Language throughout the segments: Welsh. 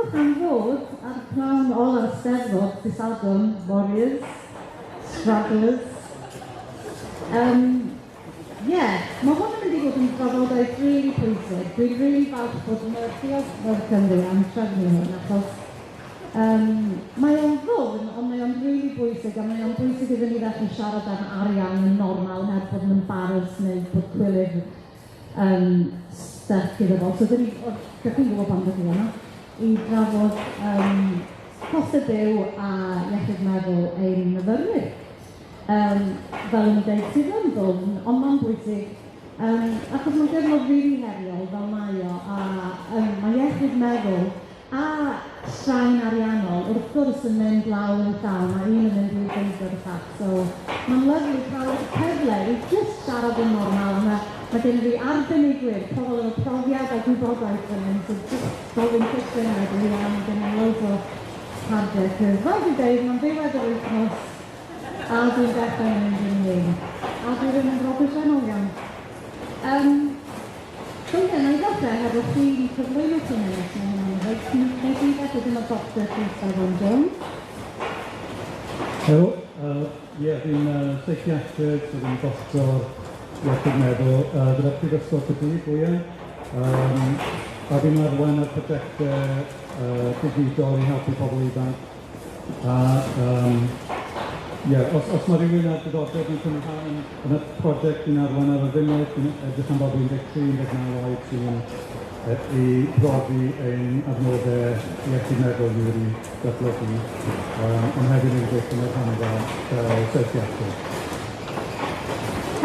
Diolch am ddod ar pnawn ola'r Steddfod dydd Sadwrn, Warriors, Strugglers. Ie, mae hwn yn mynd i fod yn drafodaeth rili pwysig. Dwi'n rili falch bod Lluosflwydd Cymru am trefnu hwn, achos mae o'n ddwfn, ond mae o'n rili bwysig, a mae o'n bwysig iddyn ni ddechrau siarad am arian yn normal, heb bod yn embarrassed neu bod cwilydd stuck iddo fo. So 'dyn ni, dach chi'n gwybod pam dach chi yma, i drafod costau byw a iechyd meddwl ein myfyrwyr. Fel o'n i'n deud, sydd yn ddwfn, ond mae'n bwysig, achos mae'n gyfnod rili heriol fel mae o, a mae iechyd meddwl a straen ariannol wrth gwrs yn mynd law yn llaw, mae un yn mynd i effeithio ar y llall. So mae'n lyfli cael y cyfle i jyst siarad yn normal, a ma' gen i fi arbenigwyr, pobl efo profiad a gwybodaeth fan hyn, so jyst gofyn cwestiynau dwi am gen i loads o cardiau, cos fel dwi'n deud, mae'n ddiwedd yr wythnos, a dwi'n dechrau mynd yn hŷn, a dwi ddim yn broffesiynol iawn. So ie, wna i ddechrau hefo chi'n cyflwyno chi'n os mae hynna'n reit. Wnes i ddechrau dyma Dr Rhys Iwan Jones. Helo, ie, fi'n seiciatrydd, so fi'n doctor iechyd meddwl gyda Prifysgol Caerdydd fwya. A fi'n arwain ar prosiecte digidol i helpu pobl ifanc. A ie, os ma' rywun â diddordeb mewn cymryd rhan yn y prosiect fi'n arwain ar y funud, fi'n edrych am bobl 13, 19 oed sy'n i brofi ein adnoddau iechyd meddwl ni wedi datblygu, ond hefyd ni'n gweithio yn y Rhondda fel seiciatrydd.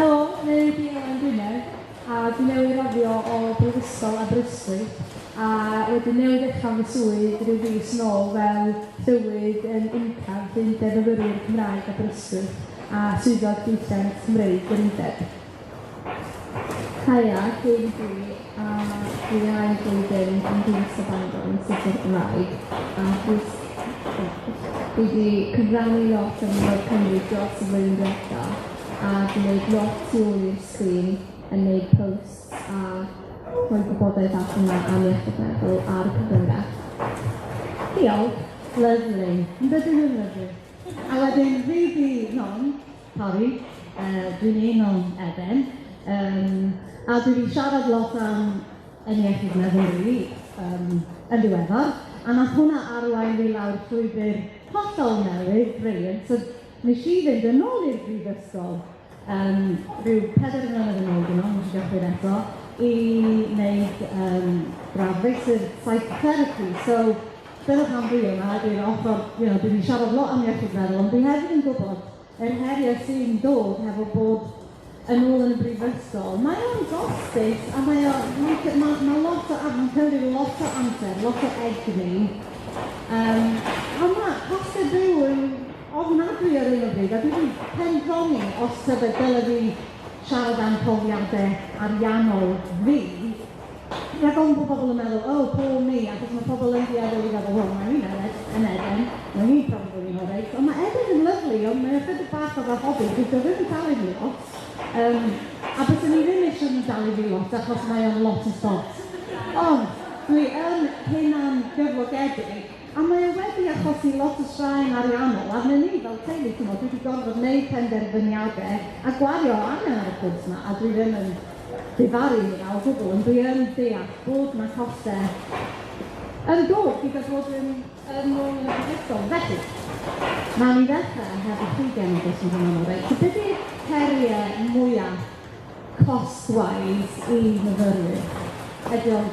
Helo, mi dwi Elen Gwynedd, a dwi newydd raddio o Brifysgol Aberystwyth, a wedi newydd ddechrau fy swydd ryw fis nôl fel llywydd yn UMCA, Undeb Myfyrwyr Cymraeg Aberystwyth, a swyddog diwylliant Cymreig yr Undeb. Haia, Katie dwi, a dwi ail flwyddyn yn Brifysgol Bangor yn astudio'r Gymraeg, a dwi wedi cyfrannu lot ar Myfyrwyr Cymru dros y flwyddyn diwetha, a dwi'n gwneud lot tu ôl i'r sgrin yn gwneud posts a rhoi gwybodaeth allan 'na am iechyd meddwl ar y cyfryngau. Diolch, lyfli. Yn dydyn nhw'n lyfli? A wedyn fi 'di Non Parry, dwi'n un o Eben, a dwi 'di siarad lot am yn iechyd meddwl fi yn ddiweddar, a nath hwnna arwain fi lawr llwybr hollol newydd, brilliant. So nes i fynd yn ôl i'r brifysgol rhyw 4 mlynedd yn ôl dwi'n meddwl, nes i gychwyn eto, i wneud gradd sef psychotherapy. So dyna pam dwi yma, ydi'r ochr, dwi 'di siarad lot am iechyd meddwl, ond dwi hefyd yn gwybod yr heriau sy'n dod hefo bod yn ôl yn y brifysgol. Mae o'n gostus a mae o, mae'n ma, ma lot o, mae'n cymryd lot o amser, lot o egni. A ma' costau byw yn ofnadwy ar hyn o bryd, a dwi wedi pendroni os tybed dyle fi siarad am profiadau ariannol fi, rhag ofn bod pobl yn meddwl, "Oh, poor me", achos mae pobl yn dueddol i feddwl, "Wel, mae hi'n yn Eden, mae hi'n probably yn oreit." Ond mae Eden yn lyfli, ond mae ychydig bach o fy hobi, dyw o ddim yn talu fi lot. A byswn i ddim eisiau nhw dalu fi lot, achos mae o'n lot o sbort. Ond dwi yn hunan gyflogedig, a mae o wedi achosi lot o straen ariannol arnyn ni fel teulu, chimod, dwi wedi gorfod gwneud penderfyniadau a gwario arian ar y cwrs 'ma, a dwi ddim yn difaru hynna o gwbl, ond dwi yn deall bod 'na costau yn dod gyda bod yn ôl yn y brifysgol. Felly, nawn ni ddechrau hefo chi genod os ma' hwnna'n oreit. So be 'di'r heriau mwyaf cost-wise i myfyrwyr? Ydy o'n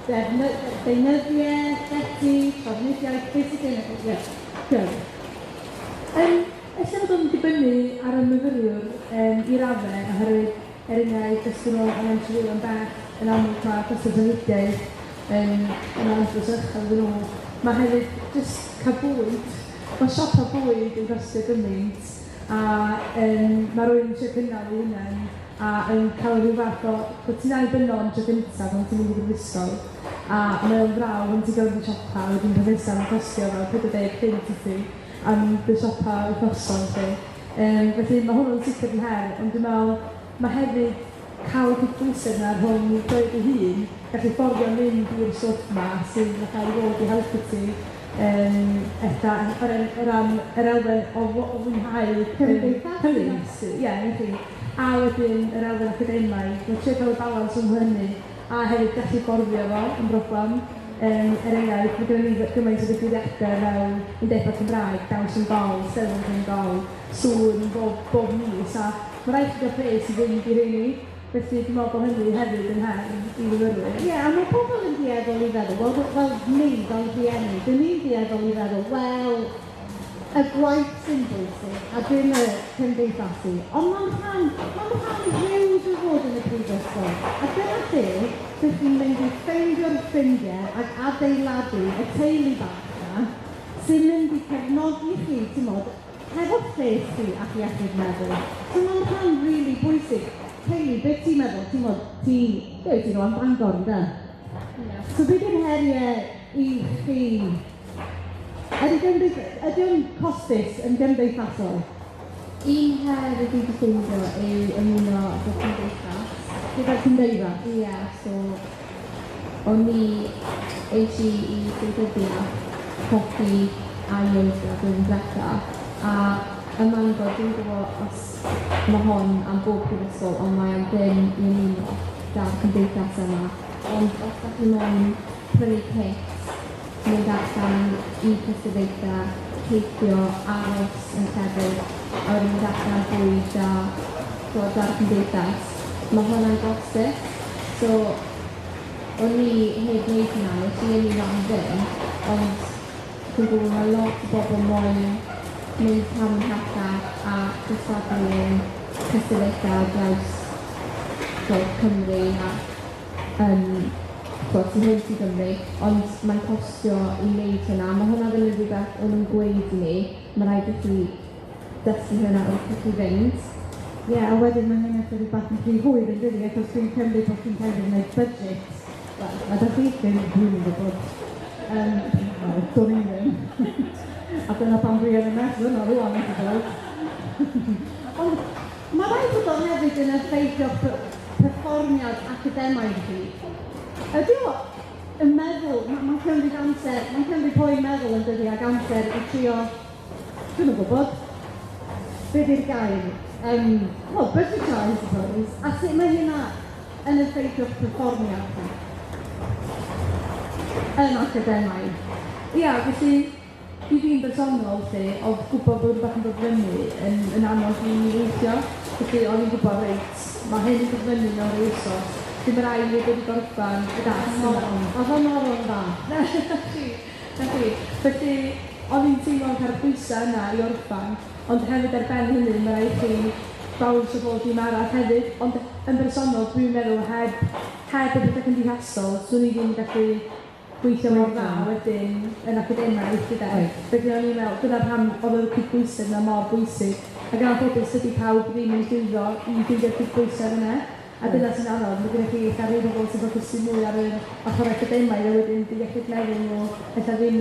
deunyddiau, llety, trafnidiaeth, beth sydd gen i? Ie, go. Ella bod o'n dibynnu ar y myfyriwr i raddau, oherwydd er enghraifft, os ydyn nhw angen trafeilio'n bell, yn amlwg ma' costau trafnidiaeth yn andros o uchel iddyn nhw. Ma' hefyd jyst cael bwyd, ma' siopa bwyd yn costio gymaint, a ma' rywun yn trio cynnal ei hunain a yn cael rhyw fath o, bod ti'n annibynnol am tro gyntaf pan ti'n mynd i brifysgol, a mae o'n fraw pan ti'n gorfod mynd i siopa, a wedyn peth nesa mae'n costio fel 40 punt i ti am dy siopa wythnosol 'lly. Felly ma' hwnnw'n sicr yn her, ond dwi'n meddwl ma' hefyd cael y cydbwysedd yna rhwng dweud dy hun, gallu fforddio mynd i'r stwff 'ma sydd fatha i fod i helpu ti, ella o ran yr elfen o fwynhau cymdeithasu. Cymdeithasu, ie, 'na chi. A wedyn yr elfen academaidd, mae'n trio cael y balans rhwng hynny a hefyd gallu fforddio fo yn broblem. Er enghraifft, mae gennym ni gymaint o ddigwyddiadau fel Undebau Cymraeg, Dawns yn Gol, Steddfod yn Gol, Sŵn bob mis, a mae rhaid chi gael pres i fynd i rheini. Felly dwi'n meddwl bod hynny hefyd yn her i fyfyrwyr. Ie, a mae pobl yn dueddol i feddwl, wel, ni fel rhieni, dyn ni'n dueddol i feddwl, wel, y gwaith sy'n bwysig a dim y cymdeithasu. Ond mae'n rhan huge o fod yn y brifysgol. A dyna lle dych chi'n mynd i ffeindio'r ffrindiau ac adeiladu y teulu bach yna sy'n mynd i cefnogi chi, ti'mod, hefo lles chi ac iechyd meddwl. So mae'n rhan rili bwysig. Kaylee, beth ti'n meddwl? Ti'n meddwl, ti, be ti'n rwan, Bangor, ynde? Yeah. So beth yw'r heriau i chi? Ydy o'n costus yn gymdeithasol? Un her dwi wedi ffeindio yw ymuno efo cymdeithas. Gyda'r cymdeithas? Ie, yeah, so o'n i eisiau i gwleidyddiaeth, hoci a yoga blwyddyn diwetha, a ym Mangor, dwi'n gwybod os mae hon am bob prifysgol, ond mae am ddim i ymuno da'r cymdeithas yma. Ond os da chi moyn prynu kit, mynd allan i cystadlaethau, teithio, aros yn llefydd, a wedyn mynd allan am bwyd a dod ar cymdeithas, mae hwnna'n gostus. So, o'n i heb wneud hynna, nes i ymuno am ddim, ond dwi'n gwybod mae lot o bobl moyn mynd cam ymhellach a cystadlu yn cystadlaethau ar draws Cymru a tu hwnt i Gymru, ond mae'n costio i wneud hynna. Mae hwnna ddim yn rhywbeth o'n nhw'n gweud i ni, mae rhaid i chi dysgu hynna wrth i chi fynd. Ie, a wedyn mae hynny chydig bach yn rhy hwyr yn dydi, achos dwi'n cymryd bod chi'n kind of gwneud budget. Wel, ydych chi ddim, dwi'n gwybod. Wel, do'n i ddim. A dyna pam dwi yn y mess yna rŵan, I suppose. Ond mae rhaid bod o hefyd yn effeithio perfformiad academaidd chi. Ydy o yn meddwl, mae'n cymryd amser, mae'n cymryd poen meddwl yn dydi ac amser i trio, dwi'm yn gwybod, be di'r gair? Well, budgetio, I suppose. A sut mae hynna yn effeithio'ch perfformiad chi? Yn academaidd. Ia, felly i fi'n bersonol, lle, oedd gwybod bod rhywbeth yn dod fyny yn anodd i mi weithio. Felly o'n i'n gwybod, reit, mae hyn yn dod fyny mewn ryw wsos. Dim rhaid i fi wedi gorffan y dasg yma. Oedd o'n moron dda. Na chi, na chi. Felly, o'n i'n teimlo'n cael y pwysau yna i orffan, ond hefyd ar ben hynny, mae rhaid chi bawnsio bob dim arall hefyd. Ond yn bersonol, dwi'n meddwl heb y pethau cymdeithasol, swn i ddim yn gallu gweithio mor dda wedyn yn academaidd, gyda. Felly o'n i'n meddwl, dyna pam oedd y cydbwysedd yna mor bwysig. Ac yn anffodus, dydy pawb ddim yn llwyddo i ffeindio'r cydbwysedd yna. A dyna sy'n anodd, mae gennych chi ella rhai bobl sy'n ffocysu mwy ar yr ochr academaidd a wedyn dy iechyd meddwl nhw ella ddim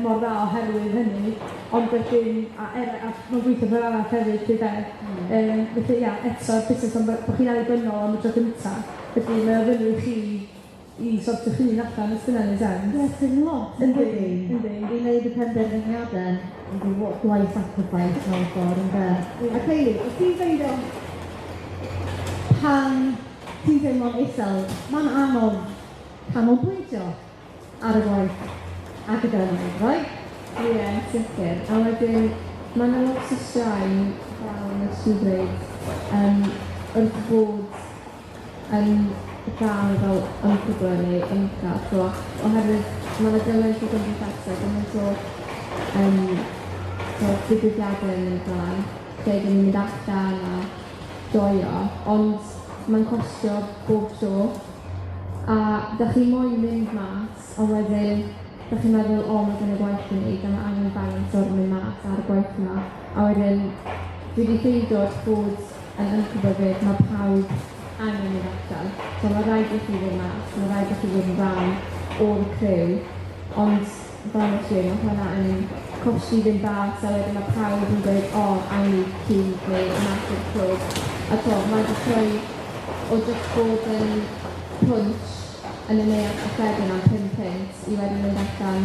mor dda oherwydd hynny, ond wedyn, a mae'n gweithio fel arall hefyd, lle de. Felly ia, eto'r busnes am bod chi'n annibynnol am y tro cynta, felly mae o fyny i chi i sortio chi'n allan os dyna'n ei sense. Ie, sy'n lot, yn dydi? Yndi. I wneud y penderfyniadau, yndi, what do I sacrifice mewn ffordd, ynde? A Kaylee, os ti'n ffeindio pan ti'n teimlo'n isel, mae'n anodd canolbwyntio ar y gwaith academaidd, right? Ie, yn sicr. A wedyn, mae yna lot o straen, fel nes i ddweud, wrth fod yn rhan fel ymchwilio neu ymchwil, oherwydd mae yna gymaint o gymdeithasau, gymaint o digwyddiadau yn mynd ymlaen, lle dyn ni'n mynd allan a joio, ond mae'n costio bob tro. A da chi moyn mynd mas, ond wedyn da chi'n meddwl, o, mae gen i gwaith i wneud, a mae angen balance o'r mynd mas ar y gwaith yma. A wedyn, dwi wedi ffeindio bod yn ymchwilio, mae pawb angen mynd allan. So mae rhaid i chi fynd mas, mae rhaid i chi fod yn rhan o'r criw, ond fel nes i, mae hwnna yn costi fynd bas, a wedyn mae pawb yn dweud, o, I need cig neu mas i'r clwb. A to, mae'n jyst rhoi o just bod yn pwnsh yn y neuadd gyffredin am 5 punt i wedyn mynd allan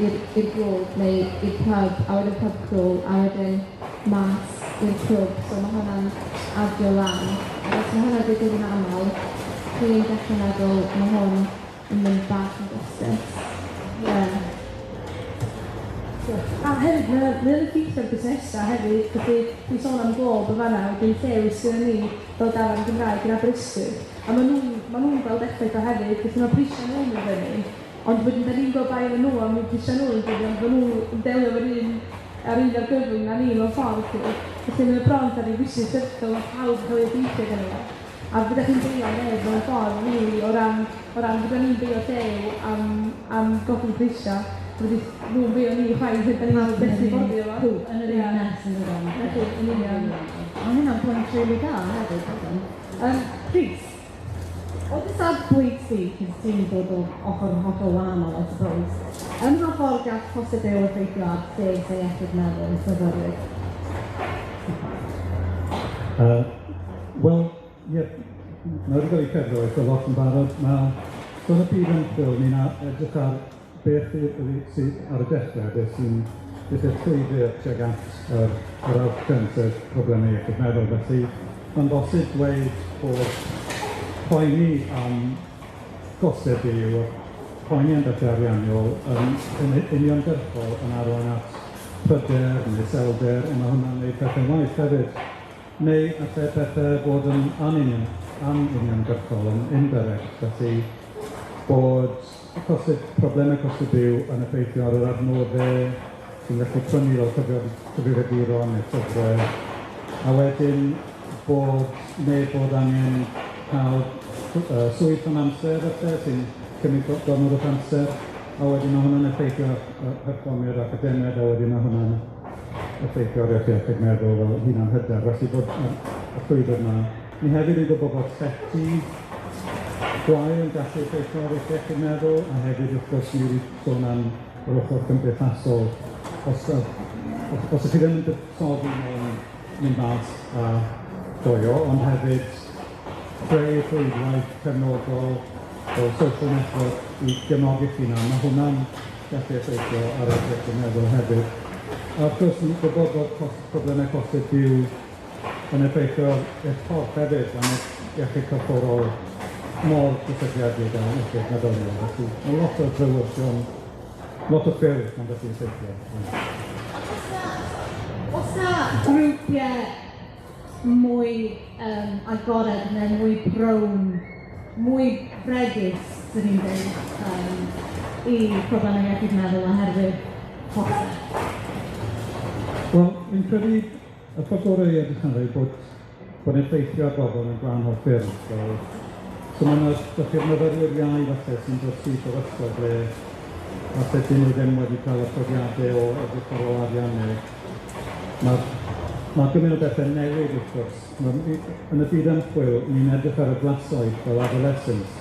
i'r Glob neu i'r pub, a wedyn pub crawl, a wedyn mas i'r clwb. So mae hwnna'n adio lan. Ac os mae hwnna'n digwydd yn aml, chi'n dechrau meddwl mae hwn yn mynd bach yn gostus. Yeah. A hefyd, mae o'n effeithio ar busnesau hefyd, felly dwi'n sôn am Glob yn fan'na, wedyn Llew sydd ni fel dafarn Gymraeg yn Aberystwyth, a maen nhw'n gweld effaith o hefyd, felly mae prisiau nhw'n mynd fyny, ond wedyn da ni'n gweld bai efo nhw am prisiau nhw'n dyfu, ond maen nhw'n delio efo'r un ar un argyfwng na ni mewn ffordd, lly. Felly mae'n bron fatha ryw vicious circle, mae pawb yn cael ei effeithio gynno fo. A fydda chi'n beio neb mewn ffordd, rili, o ran fydda ni'n beio Llew am godi prisiau, fyddi nhw'n beio ni chwaith, da ni'n methu fforddio fo. Yn yr un nes yn dod. Felly, yn union. Mae hynna'n pwynt rili da hefyd, wedyn. Rhys, o dy safbwynt di, cos ti'n dod o ochr hollol wahanol, I suppose, ym mha ffordd gall costau byw effeithio ar lles a iechyd meddwl myfyrwyr? Wel, ie, yeah, mae wedi cael ei cyfro eitha lot yn barod. Mae, so yn y byd ymchwil, ni'n edrych ar beth sydd ar y dechrau, beth yw'r llwybr tuag at yr outcome, sef problemau iechyd meddwl. Felly, mae'n bosib dweud bod poeni am gostau byw, poeni am bethau ariannol yn uniongyrchol yn arwain at pryder neu iselder, ond mae hwnna'n gwneud pethau'n waeth hefyd. Neu allai pethau bod yn anuniongyrchol, yn indirect, felly bod problemau costau byw yn effeithio ar yr adnoddau sy'n gallu prynu fel cyfrifiaduron neu llyfrau, a wedyn bod angen cael swydd rhan amser falle sy'n cymryd gormod o amser, a wedyn mae hwnna'n effeithio ar perfformiad academaidd, a wedyn mae hwnna'n effeithio ar eich iechyd meddwl fel hunan hyder. Felly bod y llwybr yma. Ni hefyd yn gwybod bod llety gwael yn gallu effeithio ar eich iechyd meddwl, a hefyd wrth gwrs ni wedi sôn am yr ochr cymdeithasol. Os ydych chi ddim yn buddsoddi mewn mynd mas a joio, ond hefyd creu rhwydwaith cefnogol o social network i gefnogi chi hunan, mae hwnna'n gallu effeithio ar eich iechyd meddwl hefyd. A wrth gwrs, ni'n gwybod bod problemau costau byw yn effeithio ar eich corff hefyd, am eich iechyd corfforol mor gysylltiedig â iechyd meddyliol. Felly, mae lot o drywysion, lot o ffyrdd mae'n gallu effeithio. Oes na grwpiau mwy agored neu mwy prone, mwy bregus, dyn ni'n dweud, i problemau iechyd meddwl oherwydd costau? Wel, fi'n credu y ffordd gorau i edrych arno yw bod effeithio ar bobl yn gwahanol ffyrdd. So mae yna, dych chi'r myfyrwyr iau falle sy'n dod syth o'r ysgol ble falle dyn nhw ddim wedi cael y profiadau o edrych ar ôl arian neu mae gymaint o bethau newid wrth gwrs. Yn y byd ymchwil, ni'n edrych ar y glasoed fel adolescence.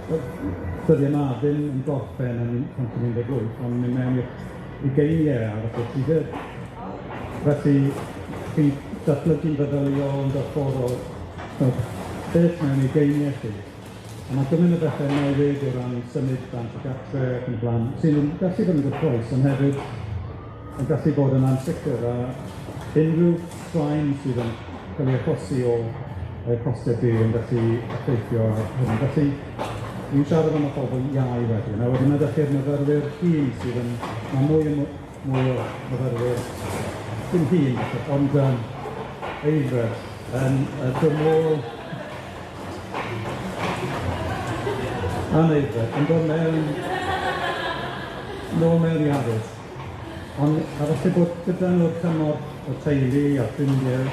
Dyddiau yma ddim yn gorffen yn 2018, ond mynd mewn i'r ugeiniau a falle 30. Felly, chi'n datblygu'n feddyliol yn gorfforol, beth mewn ugeiniau chi. A mae gymaint o bethau newid o ran symud bant o gatre ac yn y blaen, sy'n gallu bod yn gyffrous, ond hefyd yn gallu bod yn ansicr, a unrhyw straen sydd yn cael ei achosi o costau byw yn gallu effeithio ar hynny. Felly, ni'n siarad am y pobl iau wedyn, a wedyn mae chi'r myfyrwyr hŷn sydd yn, mae mwy a mwy o myfyrwyr, dim hŷn, ond aeddfed, yn dod nôl aeddfed, yn dod mewn, nôl mewn i addysg. Ond a falle bod gyda nhw'r cymorth o teulu a ffrindiau,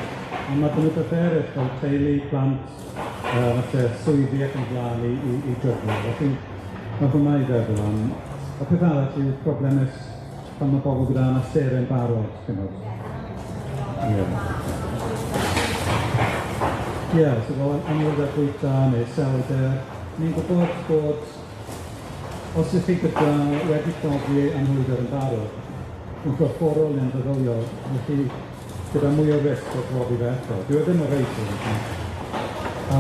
ond mae nhw bethau eraill fel teulu, plant, falle swyddi ac yn blaen i jyglo. Felly mae hwnna i feddwl am. A peth arall yw problemau pan mae bobl gyda anawsterau'n barod, chimod. Ie. Ie, so fel anhwylder bwyta neu iselder, ni'n gwybod bod os ydych chi gyda wedi profi anhwylder yn barod, yn gorfforol neu'n feddyliol, ydych chi gyda mwy o risg o profi fe eto. Dyw e ddim o reidrwydd. A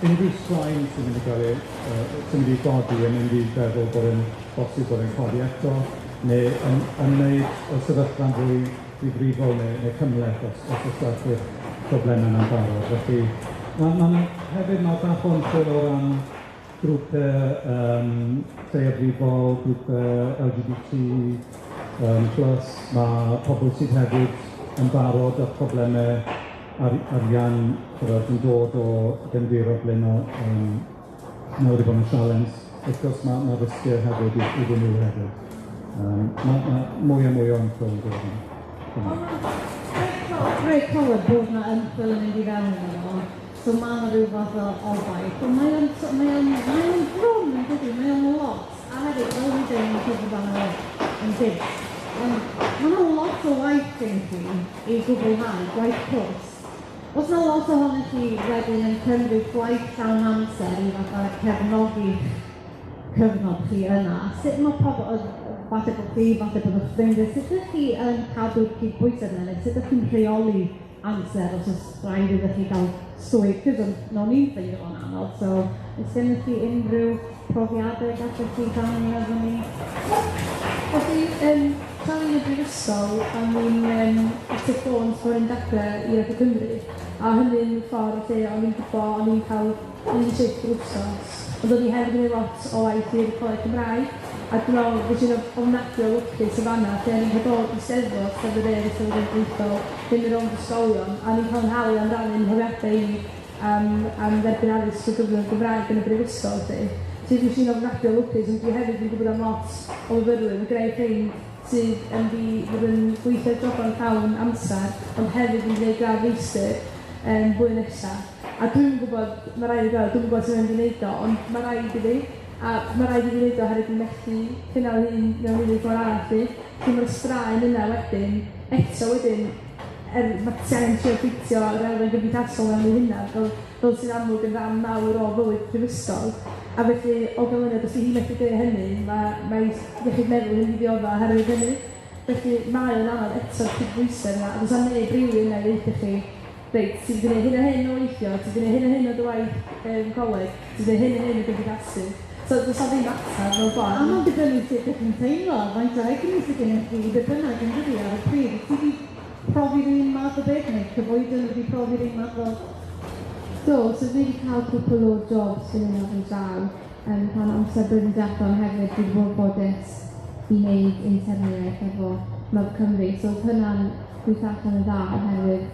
unrhyw straen sy'n mynd i ga'l ei sy'n mynd i godi yn mynd i feddwl bod e'n bosib bod e'n codi eto, neu yn wneud y sefyllfa'n fwy difrifol neu cymhleth os oes gallu'r problemau yna'n barod. Felly, hefyd ma' bach o ymchwil o ran grwpau lleiafrifol, grwpau LGBT plus, ma' pobl sydd hefyd yn barod â problemau arian yn dod o gefndiroedd ble ma' wedi bod yn sialens. Wrth gwrs ma' risgiau hefyd iddyn nhw hefyd. Ma' mwy a mwy o ymchwil yn dod yn. Grêt clywed bod 'na ymchwil yn mynd i fewn iddo fo. So ma' 'na ryw fath o obaith, ond mae o'n drwm yn dydi, mae o'n lot. A hefyd, fel dwi'n dweud, mae'n siŵr bod o'n yn gynt. Ond ma' 'na lot o waith gen chi i gwblhau, gwaith cwrs. Oes 'na lot ohonych chi wedyn yn cymryd gwaith llawn amser i fatha cefnogi'ch cyfnod chi yna? A sut mae pobl, falle bod chi, falle bod eich ffrindiau, sut ydych chi yn cadw'r cydbwysedd yna, neu sut ydych chi'n rheoli amser os oes rhaid iddo chi gael swydd? Cos o'n i'n ffeindio fo'n anodd, so oes gennych chi unrhyw profiadau gallwch chi rhannu efo ni? Felly, tra o'n i'n y brifysgol, o'n i'n ateb ffôn tra o'n i'n dechrau i Radio Cymru, a hynny'n ffordd lle o'n i'n gwybod o'n i'n cael un shifft yr wsos, ond o'n i hefyd yn gwneud lot o waith i'r Coleg Cymraeg, a dwi'n meddwl fues i'n ofnadwy o lwcus yn fan'na, lle o'n i'n cael dod i Steddfod, Steddfod Urdd, Steddfod Genedlaethol, mynd yn rownd ysgolion, a o'n i'n cael 'y nhalu am rannu'n mhrofiadau i am dderbyn addysg trwy gyfrwng y Gymraeg yn y brifysgol 'lly. So fues i'n ofnadwy o lwcus, ond dwi hefyd yn gwybod am lot o fyfyrwyr, ma' gynna i ffrind sydd yn di fod yn gweithio joban llawn amser, ond hefyd yn gwneud gradd feistr blwyddyn nesa. A dwi'm yn gwybod, ma' raid i fi gweud, dwi'm yn gwybod sut mae'n mynd i wneud o, ond ma' raid iddi. A ma' raid iddi wneud o oherwydd di methu cynnal hun mewn unrhyw ffordd arall 'lly. So ma'r straen yna wedyn, eto wedyn, ma' ti angen trio ffitio yr elfen gymdeithasol mewn i hynna, fel sy'n amlwg yn rhan mawr o fywyd prifysgol. A felly, o ganlyniad, os 'di hi methu gwneud hynny, mae iechyd meddwl hi'n mynd i ddiodda oherwydd hynny. Felly, mae o'n anodd eto'r cydbwysedd yna, a does 'na neb rili yna i ddeutha chi, reit, ti 'di gwneud hyn a hyn o weithio, ti 'di gwneud hyn a hyn o dy waith coleg, ti 'di gwneud hyn a hyn o gymdeithasu. So, does 'na ddim ateb mewn ffordd. A mae'n dibynnu sut ydych chi'n teimlo, faint o egni sydd gennych chi, be bynnag yn dydi ar y pryd. Ti 'di profi'r un math o beth, neu cyfoedion wedi profi'r un math o? Do, so fi wedi cael cwpl o jobs fan hyn a fan draw pan amser blwyddyn diwethaf, ond hefyd dwi wedi bod yn ffodus i wneud interniaeth efo Mab Cymru. So oedd hwnna'n gweithio allan yn dda oherwydd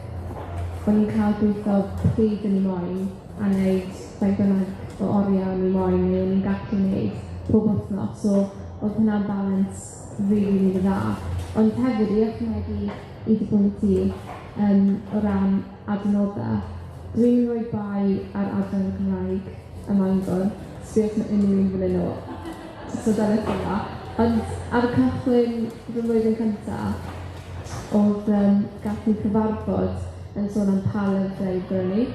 o'n i'n cael gweithio pryd o'n i moyn a wneud faint bynnag o oriau o'n i moyn neu o'n i'n gallu wneud pob wythnos. So oedd hwnna'n balance really, really dda. Ond hefyd i ychwanegu i dy bwynt ti o ran adnoddau, dwi'n rhoi bai ar Adran y Cymraeg ym Mangor, sbio os mae unrhyw un fan hyn o so dyna yma. Ond ar y cychwyn fy mlwyddyn cynta, oedd gath ni cyfarfod yn sôn am pa lyfrau i brynu,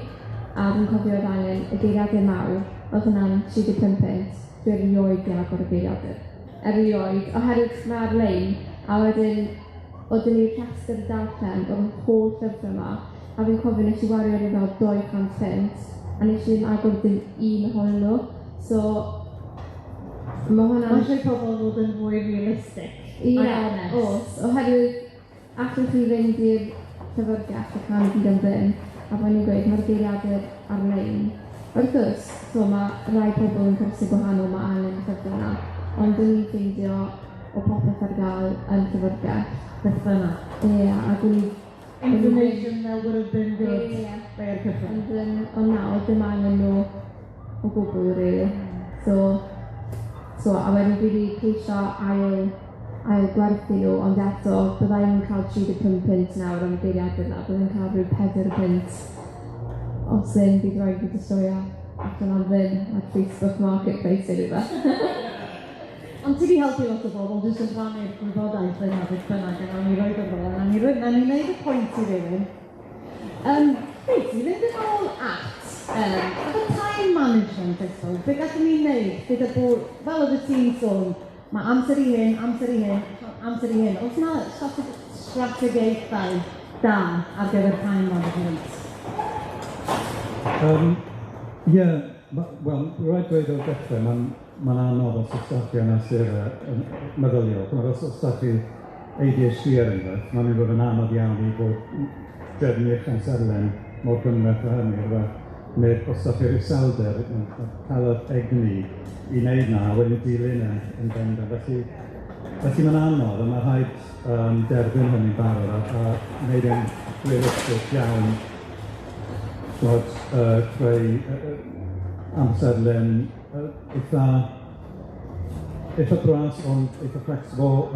a dwi'n cofio oedd angen y geiriadur mawr, oedd hwnna'n 35 punt, dwi erioed 'di agor y geiriadur, erioed, oherwydd ma' ar-lein, a wedyn oedd gen i'r rhestr darllen o'r holl llyfrau 'ma, a fi'n cofio nes i wario rhyw fel 200 punt, a nes i ddim agor dim un ohonyn nhw, so ma' hwnna'n. Mae eisiau pobl fod yn fwy realistig. Ie, oes, oherwydd allwch chi fynd i'r llyfrgell a cael i gyd am ddim, a fel ni'n gweud, mae'r geiriadur ar-lein. Wrth gwrs, so ma' rai pobl yn cyrsiau gwahanol, ma' angen y llyfrau yna, ond dyn ni'n ffeindio o popeth ar gael yn llyfrgell. Beth bynnag. Ie, ac o'n i Information that would have been good. Ar cychwyn. Ond na, oedd dim angen nhw o gwbl, really. So, a wedyn dwi wedi ceisio ail gwerthu nhw, ond eto, bydda i'n cael 35 punt nawr am y geiriadur 'na, byddai'n cael rhyw 4 punt os ddim bydd rhaid fi destroyo allan am ddim ar Facebook Marketplace neu rhywbeth. Ond ti wedi helpu lot o bobl jyst yn rhannu'r gwybodaeth yna beth bynnag, a nawn ni roid o fel yna, nawn ni wneud y pwynt i rywun. Reit, i fynd yn ôl at efo time management, I suppose, be gallwn ni wneud gyda bod, fel oedd y ti'n sôn, mae amser i hyn, amser i hyn, amser i hyn. Oes yna strategaethau da ar gyfer time management? Ie, wel, rhaid dweud o'r dechrau, mae'n anodd os oes da chi anawsterau meddyliol. Chimod, os oes da chi ADHD er enghraifft, mae'n mynd i fod yn anodd iawn i fod drefnu eich amserlen mor gymhleth â hynny, rywbeth. Neu os da chi'r iselder, cael yr egni i wneud 'na, a wedyn dilyn e yn bendant. Felly mae'n anodd, a mae rhaid derbyn hynny'n barod a wneud e'n realistig iawn. Chimod, creu amserlen eitha bras ond eitha flexible a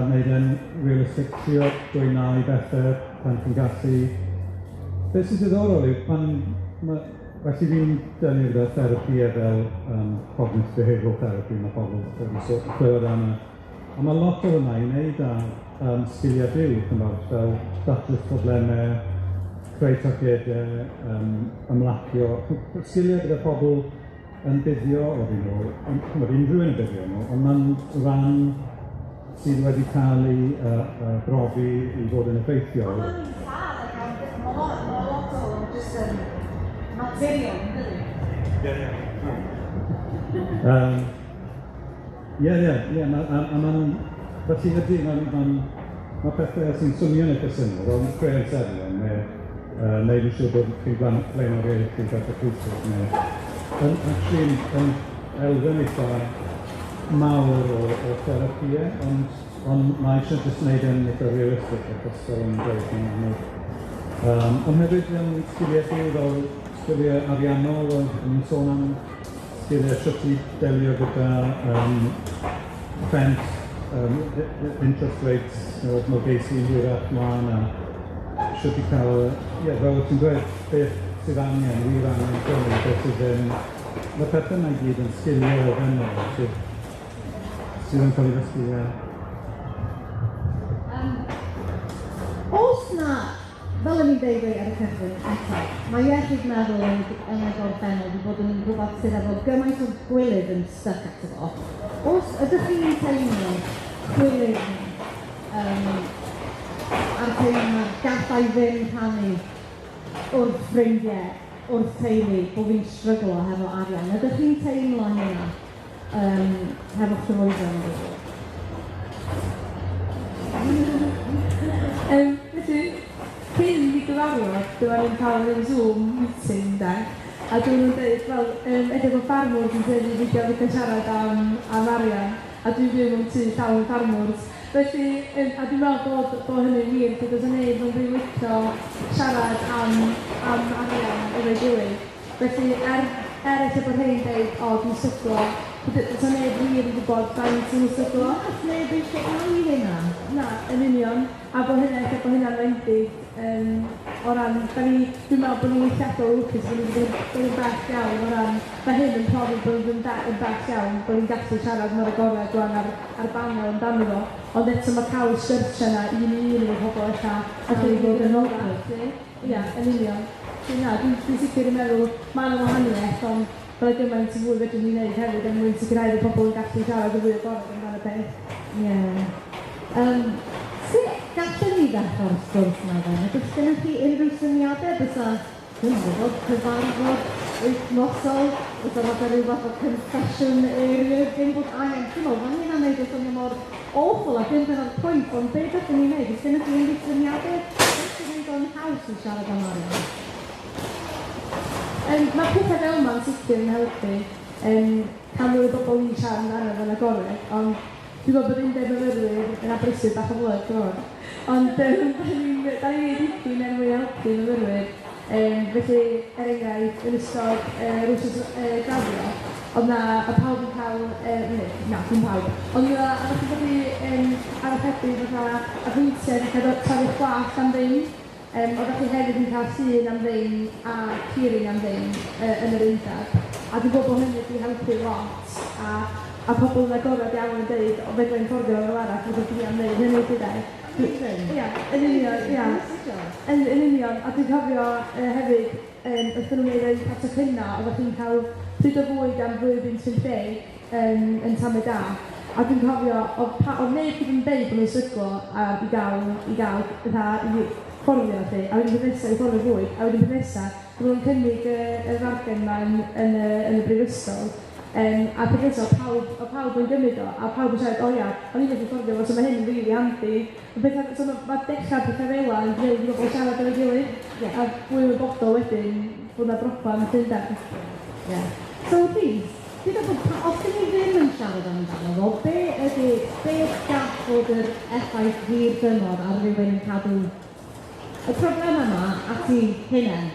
wneud e'n realistig, trio dweud na i bethau pan chi'n gallu. Beth sy'n diddorol yw pan ma', felly fi'n delio gyda therapïau fel cognitive behavioural therapy, mae pobl wedi clywed am y. A mae lot o hwnna i wneud â sgiliau byw, chimod, fel datrys problemau, creu targedau, ymlacio, sgiliau gyda pobl yn buddio oddyn nhw, ond chimod, unrhyw un yn buddio nhw, ond mae'n rhan sydd wedi cael ei brofi i fod yn effeithiol. Ond mae'n sad, ac ma' lot o jyst yn naturiol, yn dydi? Ie, ie. Ie, a ma'n, felly ydy, ma' pethau sy'n swnio'n eitha syml, fel creu amserlen, neu neud yn siŵr bod chi'n blaenoriaethu pethau pwysig, neu yn actually yn elfen eitha mawr o therapïau, ond mae eisiau jyst wneud e'n eitha realistig, achos fel o'n i'n dweud, mae'n anodd. Ond hefyd, sgiliau byw fel sgiliau ariannol, o'n i'n sôn am sgiliau sut i delio gyda rhent, interest rates, morgeisi yn hwyrach mlaen, a sut i cael, ie, fel wyt ti'n dweud, beth sydd angen, wir angen prynu, beth sydd ddim. Mae pethau yma i gyd yn sgiliau elfennol sydd yn cael ei ddysgu, ie. Oes na, fel o'n i'n deud ar y cychwyn eto, mae iechyd meddwl yn y gorffennol wedi bod yn rhywbeth sydd efo gymaint o gwilydd yn stuck ato fo. Os ydych chi'n teimlo chwilydd a'r teimlo gallai ddim rhannu wrth ffrindiau, wrth teulu, bod fi'n stryglo hefo arian. Ydych chi'n teimlo hynna hefo'ch cyfoedion o gwbl? Felly, cyn i gyfarfod, dyma ni'n cael ryw Zoom meeting, de. A dwi'n nhw'n dweud, wel, ella bod ffarmwrs yn tueddu i beidio licio siarad am arian, a dwi'n byw mewn tŷ llawn ffarmwrs. Felly, a dwi'n meddwl bod hynny'n wir, lle does 'na neb yn rili licio siarad am arian efo'i gilydd. Felly, er ella bod rhai'n dweud, o, dwi'n stryglo, does 'na neb wir yn gwybod faint maen nhw'n stryglo. Na, neb eisiau cael hynna. Na, yn union. A bod hynna, ella bod hynna'n wendid o ran, dwi'n meddwl bod ni'n eithriadol o lwcus bod ni wedi bod yn bell iawn o ran, mae hyn yn profi bod ni'n yn bell iawn, bod ni'n gallu siarad mor agored rwan ar banel amdano fo, ond eto mae cael y sgyrsiau yna un i un efo pobl ella, a lle fod yn awkward. Ie, yn union. Na, dwi'n sicr yn meddwl, mae yna wahaniaeth, ond byddai gymaint yn fwy fedrwn ni wneud hefyd er mwyn sicrhau bod pobl yn gallu siarad yn fwy agored amdano peth. Ie. Sut gallwn ni ddechrau'r sgwrs yma then? Ydych gennych chi unrhyw syniadau bysa, dwi'n gwybod, cyfarfod wythnosol, bysa fatha rhyw fath o confession area, dim bod angen, ti'n meddwl, mae hynna'n neud o swnio mor awful a dim dyna'r pwynt, ond be gallwn ni wneud? Oes gennych chi unrhyw syniadau? Beth sy'n neud o'n haws i siarad am arian? Mae pethau fel yma'n sicr yn helpu cael mwy o bobl i siarad amdano fo'n agored, ond dwi'n gwybod bod undeb myfyrwyr yn Aberystwyth bach o flwch, dwi'n meddwl. Ond da ni'n gwneud dipyn er mwyn helpu myfyrwyr. Felly, er enghraifft, yn ystod yr wythnos graddio, oedd na, oedd pawb yn cael, neu, na, dim pawb, ond oedd na, oeddech chi'n gallu archebu fatha apwyntiad i cael torri'ch gwallt am ddim. Oeddech chi hefyd yn cael llun am ddim a keyring am ddim yn yr undeb. A dwi'n gwybod bod hynny wedi helpu lot. A pobl yn agored iawn yn dweud, o, fedra i'n fforddio fel arall, fedra dwi am wneud hynny, dwi dweud. Ia, yn union, ia. Yn union, a dwi'n cofio hefyd, wrth nhw'n gwneud eu cael tocynnau, oeddech chi'n cael pryd o fwyd am 2.50 yn Tamed Da. A dwi'n cofio, oedd neb wedi yn deud bod nhw'n stryglo i gael, fatha, i fforddio, felly. A wedyn peth nesaf i fforddio fwyd, a wedyn peth nesaf, Maen nhw'n cynnig y fargen yma yn y brifysgol. A peth nesaf, pawb yn gymryd o, a pawb yn siarad, o ia, o'n i'n gallu fforddio fo, so mae hyn yn rili handi. So mae dechrau pethau fel 'na yn gwneud i bobl siarad efo'i gilydd, a fwy ymwybodol wedyn bod 'na broblem llundain. Yeah. So Rhys, gyda bod, os dyn ni ddim yn siarad amdano fo, be gall fod yr effaith hir dymor ar rywun yn cadw y broblem yma at ei hunain?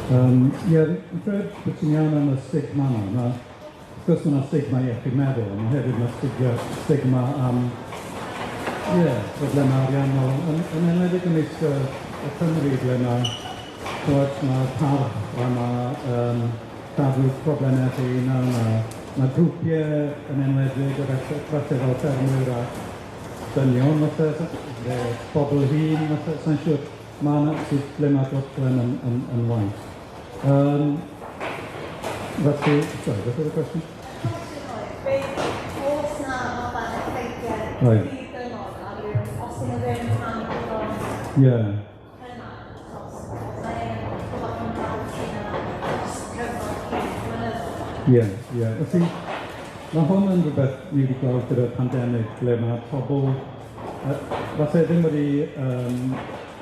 Ie, fi'n credu bod ti'n iawn am y stigma yma. Wrth gwrs mae yna stigma iechyd meddwl, ond hefyd mae stigma am problemau ariannol. Yn enwedig ymysg y Cymry ble mae parch a mae cadw problemau at ei hunan, mae grwpiau yn enwedig, falle fel ffermwyr a dynion, falle, bobl hŷn, falle, sa'n siŵr, mae yna sydd ble mae'r broblem yn waeth. Felly, sorry, beth oedd y cwestiwn? Oes na fatha effeithiau hir dymor ar rywun, os ydyn nhw ddim yn rhannu digon cynnar, achos mae e'n rhywbeth yn cael hunan dros cyfnod hir blynyddoedd. Ie, ie. Felly, mae hwn yn rhywbeth ni wedi gweld gyda'r pandemig, ble mae pobl falle ddim wedi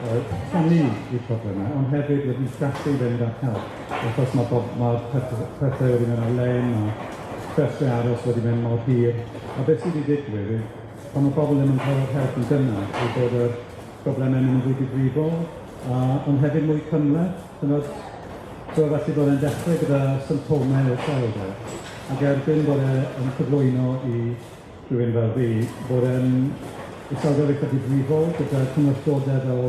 rhannu eu problemau, ond hefyd wedi gallu fynd at help, achos mae pethau wedi mynd ar-lein, mae rhestrau aros wedi mynd mor hir. A beth sydd wedi digwydd yw, pan mae pobl ddim yn cael yr help yn gynnar, yw bod y problemau'n mynd yn fwy difrifol, ond hefyd mwy cymhleth. So felly bod e'n dechrau gyda symptomau o iselder, ac erbyn bod e'n cyflwyno i rhywun fel fi, bod e'n iselder eitha difrifol gyda cymhlethdodau fel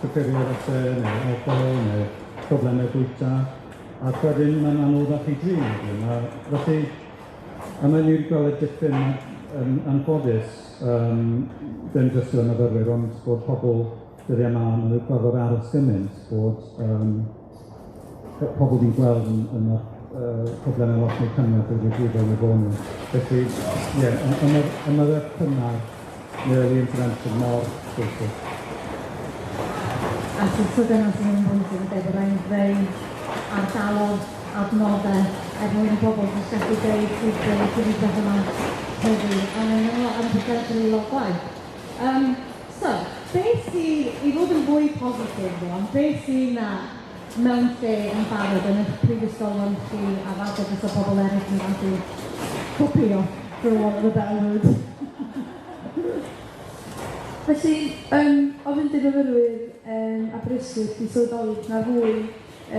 cyffuriau falle, neu alcohol, neu problemau bwyta, ac wedyn mae'n anoddach i drin wedyn. Felly, a mae'n ni wedi gweld y dipyn yn anffodus, ddim jyst gyda myfyrwyr, ond bod pobl dyddiau yma, maen nhw'n gorfod aros gymaint, bod pobl ni'n gweld yn problemau lot mwy cymhleth wedi difrifol neu bod nhw. Felly, ie, ymyrraeth cynnar neu early intervention mor bwysig. A so dyna sy'n yn bwysig, ydy, bod rhaid greu ardalodd, adnoddau, er mwyn i bobl sy'n gallu deud sydd wedi beth yma heddi, a mae'n yn potentially lot gwaith. So, beth sydd, i fod yn fwy positif rwan, beth sydd na mewn lle yn barod yn eich prifysgolion chi a falle fysa pobl eraill yn gallu copio, for want of a better word? Felly, o fynd i fyfyrwyr Aberystwyth i sylweddoli bod 'na fwy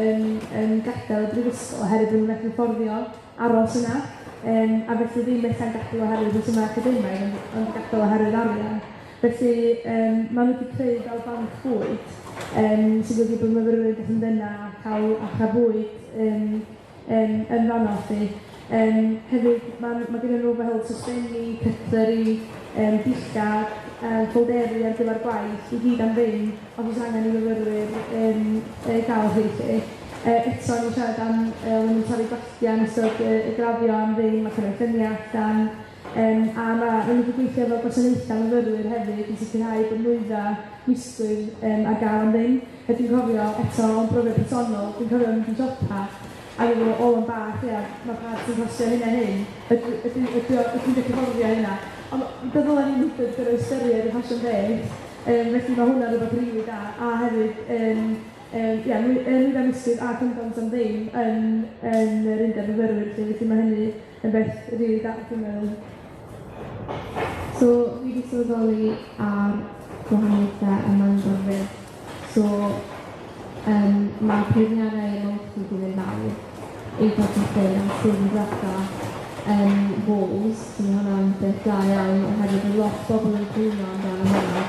yn gadael y brifysgol oherwydd bod nhw'n methu fforddio aros yna. A felly ddim ella'n gadael oherwydd rhesymau academaidd, ond gadael oherwydd arian. Felly, maen nhw wedi creu fel banc bwyd, sy'n golygu bod myfyrwyr yn gallu mynd yna a cael bwyd yn fanno felly. Hefyd, mae gen nhw fel sosbenni, cutlery, dillad, ffolderi ar gyfer gwaith, i gyd am ddim, os oes angen i myfyrwyr gael rhai lle. Eto, ni'n siarad am o'n nhw'n torri gwalltiau yn ystod y graddio am ddim, a cymryd lluniau allan. A ma' nhw wedi gweithio efo gwasanaethau myfyrwyr hefyd i sicrhau bod nwyddau misglwyf ar gael am ddim. A dwi'n cofio eto o'n brofiad personol, dwi'n cofio mynd i siopa a meddwl, o, yn bach, ia, mae parts yn costio hyn a hyn, ydw i'n gallu fforddio hynna? Ond ddylen ni'n hyd yn oed gorfod ystyried y ffasiwn beth, felly mae hwnna'n rhywbeth rili da. A hefyd, ia, nwyddau misglwyf a condoms am ddim yn yr undeb myfyrwyr, felly mae hynny yn beth rili da, dwi'n meddwl. So, fi wedi sylweddoli ar gwahaniaethau ym Mangor 'fyd. So, mae peiriannau ymolchi wedi mynd lawr eitha tipyn a sydd yn dwetha walls, so mae hwnna'n beth da iawn oherwydd mae lot o bobl yn cwyno amdano hwnna,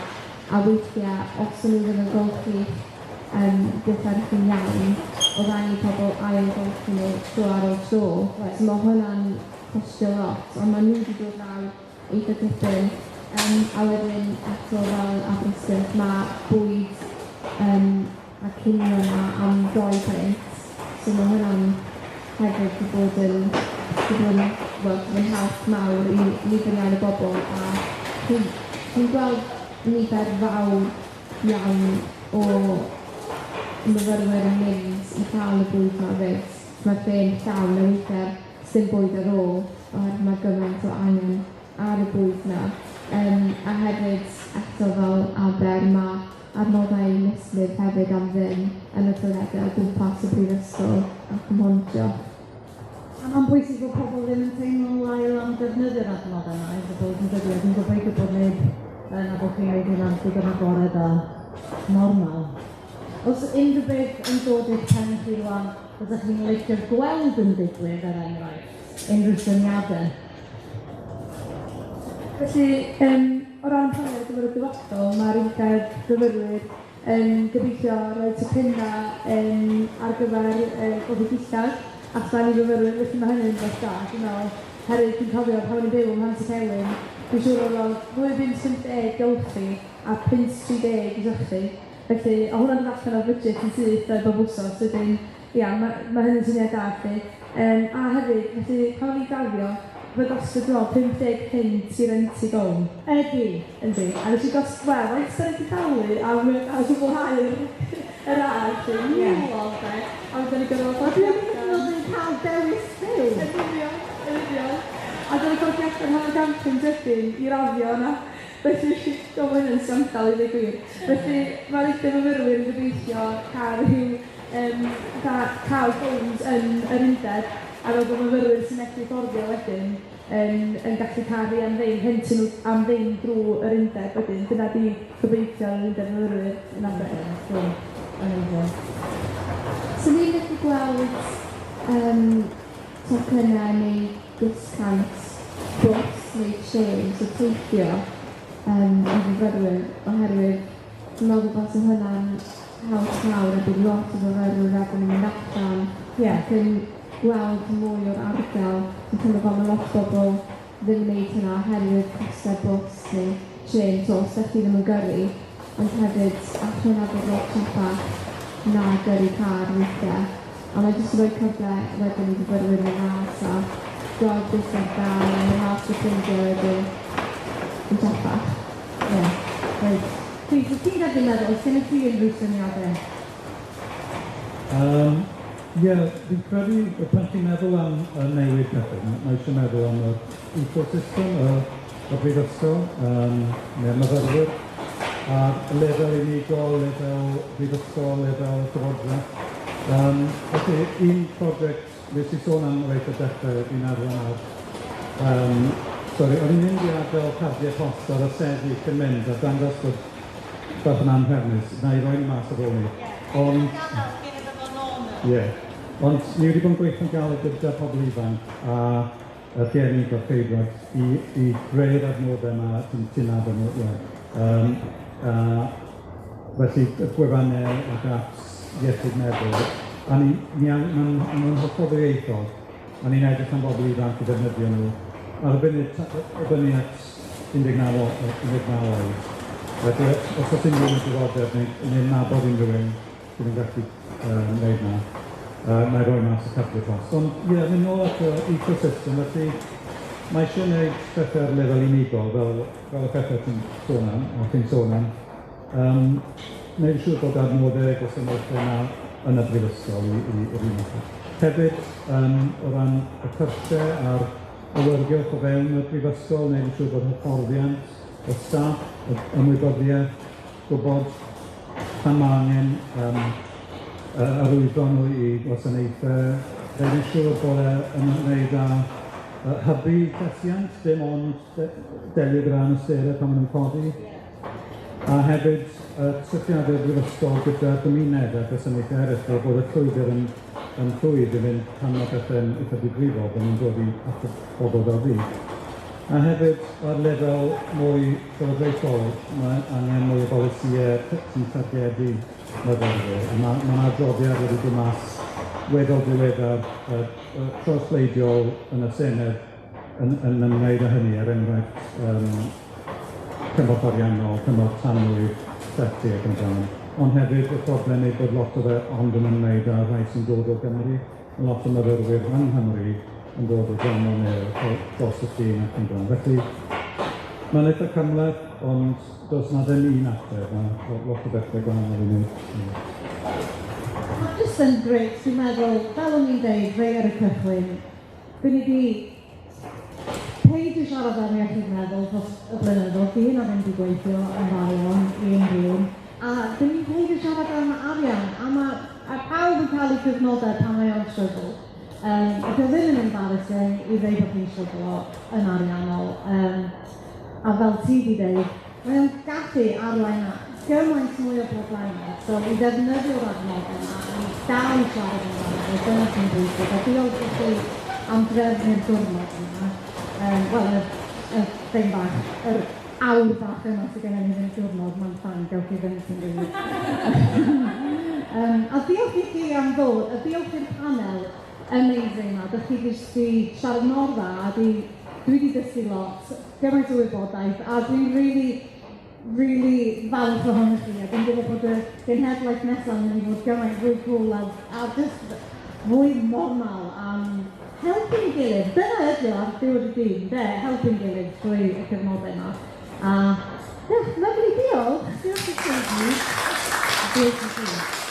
a weithiau os ydyn nhw ddim yn golchi dillad chi'n iawn, oedd angen i pobl ail-golchi nhw tro ar ôl tro. Right. So mae hwnna'n costio lot, ond maen nhw wedi dod lawr eitha tipyn. A wedyn eto fel Aberystwyth, mae bwyd a cinio yma am £2, so mae hwnna'n hefyd wedi bod yn, wedi bod yn, wel, yn help mawr i nifer iawn o bobl, a ti'n gweld nifer fawr iawn o myfyrwyr yn mynd i cael y bwyd 'ma 'fyd. Mae'r lle'n llawn a weithiau sdim bwyd ar ôl oherwydd mae gymaint o angen ar y bwyd 'na. A hefyd eto fel Aber, ma' adnoddau mislif hefyd am ddim yn y toiledau o gwmpas y brifysgol ac ym Mhontio. A mae'n bwysig bod pobl ddim yn teimlo'n wael am defnyddio'r adnoddau yma, I suppose, yn dydi? A dwi'n gobeithio bod neb yn a bod chi'n gwneud hynna'n digon agored a normal. Os unrhyw beth yn dod i'ch pen chi rwan, fyddech chi'n licio gweld yn digwydd, er enghraifft, unrhyw syniadau? Felly, o ran plannu ar gyfer y dyfodol, mae'r undeb fyfyrwyr yn gobeithio rhoi tocynnau ar gyfer golchi dillad allan i fyfyrwyr, felly mae hynny'n beth da, dwi'n meddwl. Herwydd dwi'n cofio pan o'n i'n byw ym Mhontycelyn, dwi'n siŵr oedd o'n 2.50 golchi a 5.30 i sychu. Felly, o' hwnna'n dod allan o'r budget yn syth bob wsos, wedyn, ia, ma' hynny'n syniad da 'lly. A hefyd, felly, pan o'n i'n graddio, fe gostio dwi'n meddwl 50 punt i rentu gown. Ydy. Yndi. A nes i gost, wel, faint da ni 'di dalu am am gwblhau'r y radd 'lly? Miloedd de. A wedyn ni gorfod A dwi ddim yn meddwl yn cael dewis byw. Yn union, yn union. A dyna codi allan hanner can punt wedyn i raddio yna. Felly, do, mae hynny'n sgandal i ddweud gwir. Felly, mae'r undeb myfyrwyr yn gobeithio cael rhyw, fatha, cael gowns yn yr undeb, a fel bod myfyrwyr sy'n medru fforddio wedyn yn gallu cael rhai am ddim, rhentu nhw am ddim drwy yr undeb wedyn. Dyna di gobeithio yr undeb myfyrwyr yn Aber. Cool. Amazing. So ni'n gallu gweld tocynnau neu discounts bws neu trên, so teithio i fyfyrwyr, oherwydd dwi'n meddwl bod hwnna'n help mawr a bydd lot o fyfyrwyr wedyn yn mynd allan ac yn gweld mwy o'r ardal. Dwi'n teimlo fel mae lot o bobl ddim yn gwneud hynna oherwydd costau bws neu trên, so os ydych chi ddim yn gyrru, ond hefyd all hwnna bod lot tsiepach na gyrru car weithiau. A mae jyst yn rhoi cyfle wedyn i fyfyrwyr mynd mas a gweld beth sydd ar gael a mynd mas gyda ffrindiau wedyn yn tsiepach. Ie, reit. Rhys, wyt ti'n gallu meddwl, oes gennych chi unrhyw syniadau? Ie, fi'n credu, pan ti'n meddwl am newid pethau, mae eisiau meddwl am yr ecosystem, y brifysgol, neu'r myfyrwyr, a'r lefel unigol, lefel brifysgol, lefel llywodraeth. Felly, un prosiect nes i sôn am reit o dechrau, fi'n arwain ar, sori, o'n i'n mynd i adael cardiau post ar y seddi cyn mynd a dangos bod bach yn anhrefnus, na i roi nhw mas ar ôl ni. Ond ie, ond ni wedi bod yn gweithio'n galed gyda pobl ifanc a y rhieni gorffeidwaith i greu'r adnoddau yma ti'n nabod nhw, ie. Felly, y gwefannau ac apps iechyd meddwl, a ma'n hollol ddwyieithog, a ni'n edrych am bobl ifanc i ddefnyddio nhw. Ar y funud, y fyny at 19 oed. Felly, os oes unrhyw un yn diddordeb neu nabod unrhyw un sydd yn gallu wneud na, na i roi mas y cardiau post. Ond ie, mynd nôl at y ecosystem, felly mae eisiau gwneud pethau ar lefel unigol, fel y pethau ti'n sôn am, o ti'n sôn am. Wneud yn siŵr bod adnoddau gwasanaethau yna yn y brifysgol i'r un fath. Hefyd, o ran y cyrsiau a'r awyrgylch o fewn y brifysgol, wneud yn siŵr bod hyfforddiant y staff, y ymwybyddiaeth, gwybod pan mae angen arwyddo nhw i gwasanaethau, wneud yn siŵr bod e yn ymwneud â hybu llesiant, dim ond delio gyda anawsterau pan maen nhw'n codi. A hefyd cysylltiadau'r brifysgol gyda'r gymuned a gwasanaethau eraill, fel bod y llwybr yn llwyd i fynd pan mae pethau'n eitha difrifol, bod nhw'n dod i at y bobl fel fi. A hefyd, ar lefel mwy llywodraethol, mae angen mwy o bolisïau sy'n targedu myfyrwyr. A ma' adroddiad wedi dod mas weddol diweddar, trawsbleidiol yn y Senedd yn ymwneud â hynny, er enghraifft cymorth ariannol, cymorth tanwydd, llety ac yn y blaen. Ond hefyd y problem yw bod lot o fe ond yn ymwneud â rhai sy'n dod o Gymru, lot o myfyrwyr yng Nghymru yn dod o dramor neu dros y ffin ac yn blaen. Felly, mae'n eitha cymhleth, ond does 'na ddim un ateb, mae lot o bethau gwahanol i wneud. jyst yn grêt, dwi'n meddwl, fel o'n i'n deud, rei ar y cychwyn, dyn ni 'di peidio siarad am iechyd meddwl dros y blynyddoedd, 'di hynna ddim 'di gweithio yn dda iawn i unrhyw un. A dyn ni'n peidio siarad am arian, a ma' a pawb yn cael eu cyfnodau pan mae o'n struggle. A 'di o ddim yn embarrassing i ddeud bod chi'n stryglo yn ariannol. A fel ti 'di deud, mae o'n gallu arwain at gymaint mwy o broblemau. So i ddefnyddio'r adnoddau yma, i dal i siarad amdano fe, dyna sy'n bwysig. A diolch i chi am drefnu'r diwrnod yma. Wel, y thing bach, yr awr bach yma sydd gennym ni ddim diwrnod, mae'n fine, gewch chi fynd sy'n rili. A diolch i chi am ddod, a diolch i'r panel amazing yma. Dych chi jyst 'di siarad mor dda, a dwi 'di dysgu lot, gymaint o wybodaeth, a dwi'n really, really falch ohonoch chi, a dwi'n gwybod bod y genhedlaeth nesaf yn mynd i fod gymaint fwy cool a just fwy normal am helpu'n gilydd. Dyna ydi o ar diwedd y dydd, ynde? Helpu'n gilydd trwy y cyfnodau yma. A yeah, lovely, diolch. Diolch i chi. Diolch i chi.